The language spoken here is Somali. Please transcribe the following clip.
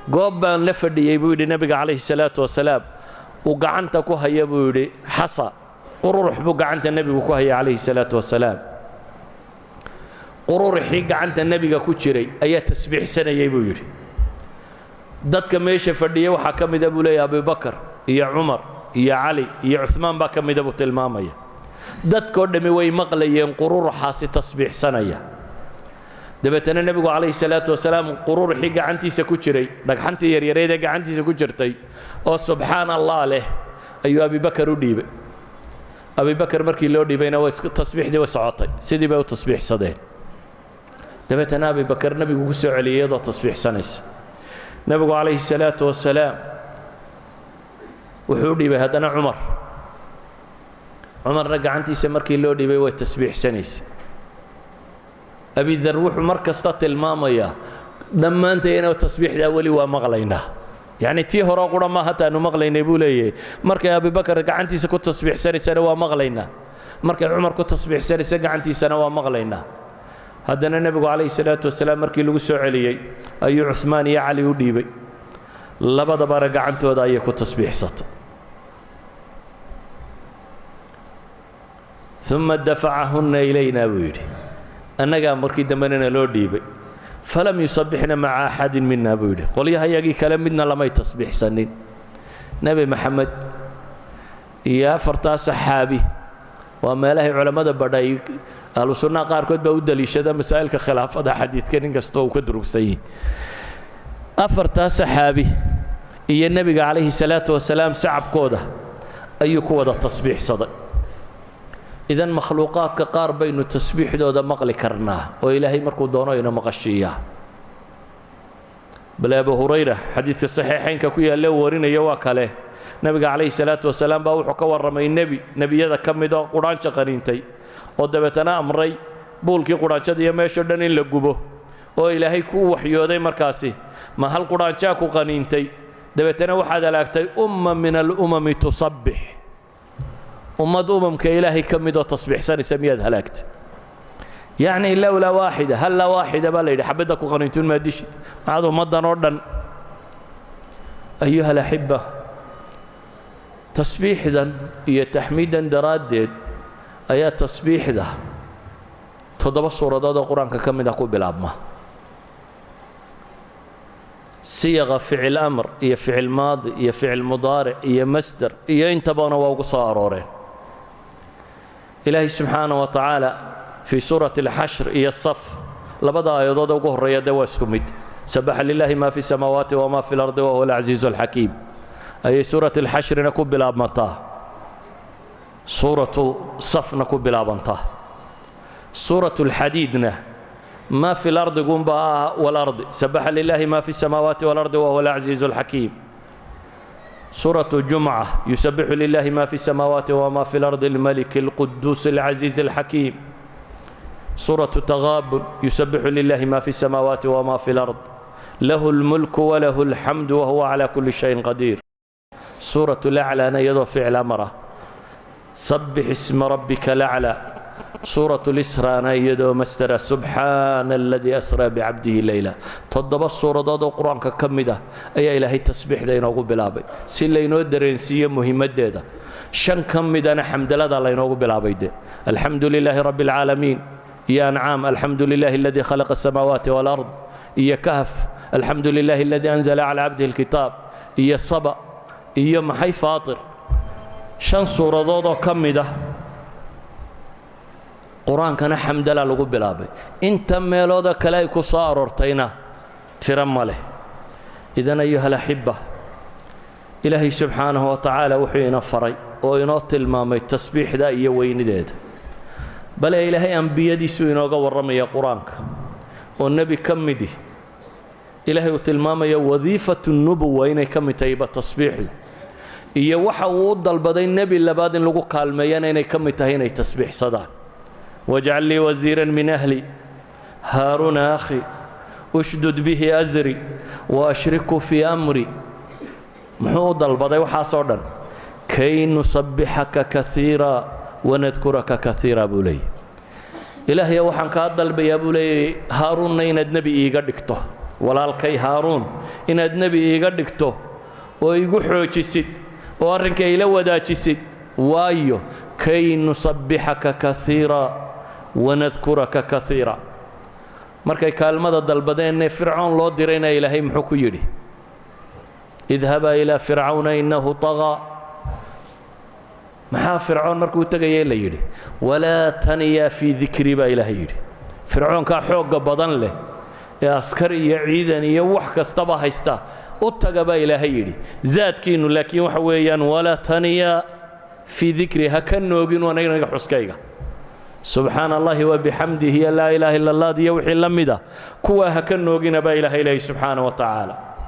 Goob baan la fadhiyey, buu yidhi, nebiga calayhi salaatu wasalaam uu gacanta ku haya, buu yidhi, xasa qururux buu gacanta nebigu ku hayay calayhi salaatu wasalaam. Qururuxii gacanta nebiga ku jiray ayaa tasbiixsanayay, buu yidhi. Dadka meesha fadhiyey waxaa ka mida, buu leeyahy, Abubakar iyo Cumar iyo Cali iyo Cumaan baa ka mida, buu tilmaamaya. Dadkoo dhammi way maqlayeen qururuxaasi tasbiixsanaya. Dabeetana nebigu calayhi salaatu wasalaam qururuxii gacantiisa ku jiray, dhagxantii yaryareed ee gacantiisa ku jirtay oo "Subxaana Allah" leh, ayuu Abibakar u dhiibay. Abibakar markii loo dhiibayna way tasbiixdii way socotay, sidii bay u tasbiixsadeen. Dabeetana Abibakar nebigu ku soo celiyey iyadoo tasbiixsanaysa. Nebigu calayhi salaatu wasalaam wuxuu u dhiibay haddana Cumar. Cumarna gacantiisa markii loo dhiibay way tasbiixsanaysa. Abidar wuxuu mar kasta tilmaamayaa dhammaantayna tasbiixdaa weli waa maqlaynaa, yacni tii hore qura ma hataanu maqlaynay, buu leeyahay. Markay Abibakar gacantiisa ku tasbiixsanaysana waa maqlaynaa, markay Cumar ku tasbiixsanaysa gacantiisana waa maqlaynaa. Haddana nebigu calayhi salaatu wasalaam markii lagu soo celiyey ayuu Cumaan iyo Cali u dhiibay. Labadabana gacantooda ayay ku tasbiixsatay. Uma dafacahunna ilayna, buu yidhi, annagaa markii dambena loo dhiibay. Falam yusabbixna maca axadin mina, buu yidhi, qolyahayagii kale midna lamay tasbiixsanin. Nebi Maxamed iyo afartaa saxaabi waa meelahay culammada badhay. Ahlu sunnaha qaarkood baa u daliishada masaa'ilka khilaafada xadiidka, nin kastoo uu ka durugsan yihi. Afartaa saxaabi iyo nebiga calayhi salaatu wasalaam sacabkooda ayuu ku wada tasbiixsaday. Idan makhluuqaadka qaar baynu tasbiixdooda maqli karnaa oo Ilaahay markuu doono ina maqashiiyaa. Bale Abu Hurayra xadiidka saxiixaynka ku yaalle warinaya waa kale. Nebiga calayhi salaatu wasalaam baa wuxuu ka warramay nebi nebiyada ka mid oo qudhaanjo qaniintay, oo dabeetana amray buulkii qudhaanjada iyo meeshoo dhan in la gubo, oo Ilaahay ku waxyooday markaasi: "Ma hal qudhaanjaa ku qaniintay? Dabeetana waxaad halaagtay umma min alumami tusabbix, ummad umamka Ilaahay ka midoo tasbiixsanaysa miyaad halaagtay?" Yacni lowlaa waaxida, hallaa waaxida baa la yidhi, xabadda ku qaniintuun maa dishid, maxaad ummaddan oo dhan? Ayuha alaxibba, tasbiixdan iyo taxmiiddan daraaddeed ayaa tasbiixda toddoba suuradood oo Qur-aanka ka mid ah ku bilaabma. Siyaqa ficil amr iyo ficil maadi iyo ficil mudaaric iyo masder iyo intabana waa ugu soo arooreen. Ilaahay subxaana wa tacaala fii suurati alxashr iyo Saf, labada aayadood ugu horreeya dee waa isku mid. "Sabaxa lilaahi ma fi samaawaati wama fi lardi wahuwa alcasiizu alxakiim" ayay suurat alxashrina ku bilaabmataa, suuratu Safna ku bilaabantaa. Suuratu alxadiidna maa fi lardigunba ah walardi, "Sabaxa lilaahi ma fi samaawaati walardi wahuwa alcasiizu alxakiim". Suuratu Jumca, "Yusabixu lilahi ma fi samaawaati wama fi lardi almalik alquduus alcasiiz alxakiim". Suuratu Taqaabun, "Yusabixu lilahi ma fi samaawaati wama fi lard lahu اlmulku walahu alxamdu wahuwa cala kuli shayin qadiir". Suuratu Laclana iyadoo ficil amar ah, "Sabbix isma rabbika lacla". Suuratu Lisraana iyadoo masdara, "Subxaana aladii asraa bicabdihi leyla". Toddoba suuradood oo Qur-aanka ka mid ah ayaa Ilaahay tasbiixda inoogu bilaabay si laynoo dareensiiyo muhiimaddeeda. Shan ka midana xamdalada laynoogu bilaabay de, "Alxamdu lilaahi rabbi alcaalamiin", iyo Ancaam, "Alxamdu lilahi aladii khalaqa asamaawaati walard", iyo Kahf, "Alxamdu lilahi aladii anzala calaa cabdihi alkitaab", iyo Saba, iyo maxay, Faatir. Shan suuradood oo ka mid ah Qur-aankana xamdala lagu bilaabay. Inta meelooda kale ay ku soo aroortayna tiro ma leh. Idan, ayuha alaxibba, Ilaahay subxaanahu wa tacaala wuxuu ina faray oo inoo tilmaamay tasbiixda iyo weynideeda. Bale Ilaahay ambiyadiisuu inooga warramaya Qur-aanka, oo nebi ka midi Ilaahay uu tilmaamaya wadiifatu nubuwa inay ka mid tahayba tasbiixdu, iyo waxa uu u dalbaday nebi labaad in lagu kaalmeeyana inay ka mid tahay inay tasbiixsadaan. "Wajcal lii wasiiran min ahli, Haaruuna akhi, ushdud bihi asri wa ashrikhu fii amri." Muxuu u dalbaday waxaasoo dhan? "Kay nusabbixaka kaiira wanadkuraka kaiira", buu leeyay. "Ilaahaya, waxaan kaa dalbayaa", buu leeyay, "Haaruunna inaad nebi iiga dhigto." Walaalkay Haaruun inaad nebi iiga dhigto oo igu xoojisid oo arrinka ila wadaajisid, waayo كي نسبحك كثيرا ونذكرك كثيرا. Markay kaalmada dalbadeennee Fircoon loo dirayna, Ilaahay muxuu ku yidhi? اذهبا إلى فرعون إنه طغى. Maxaa Fircoon markuu tegayay la yidhi? ولا تنيا في ذكري baa Ilaahay yidhi. Fircoonkaa xoogga badan leh ee askar iyo ciidan iyo wax kastaba haysta u taga baa Ilaahay yidhi. Zaadkiinnu laakiin waxa weeyaan ولا تنيا في ذكري, ha ka noogin aniga xuskayga. سبحان الله وبحمده iyo لا إله إلا الله iyo wixii la mida, kuwaa ha ka noogina baa Ilahay leeyay subxaana wa tacaala.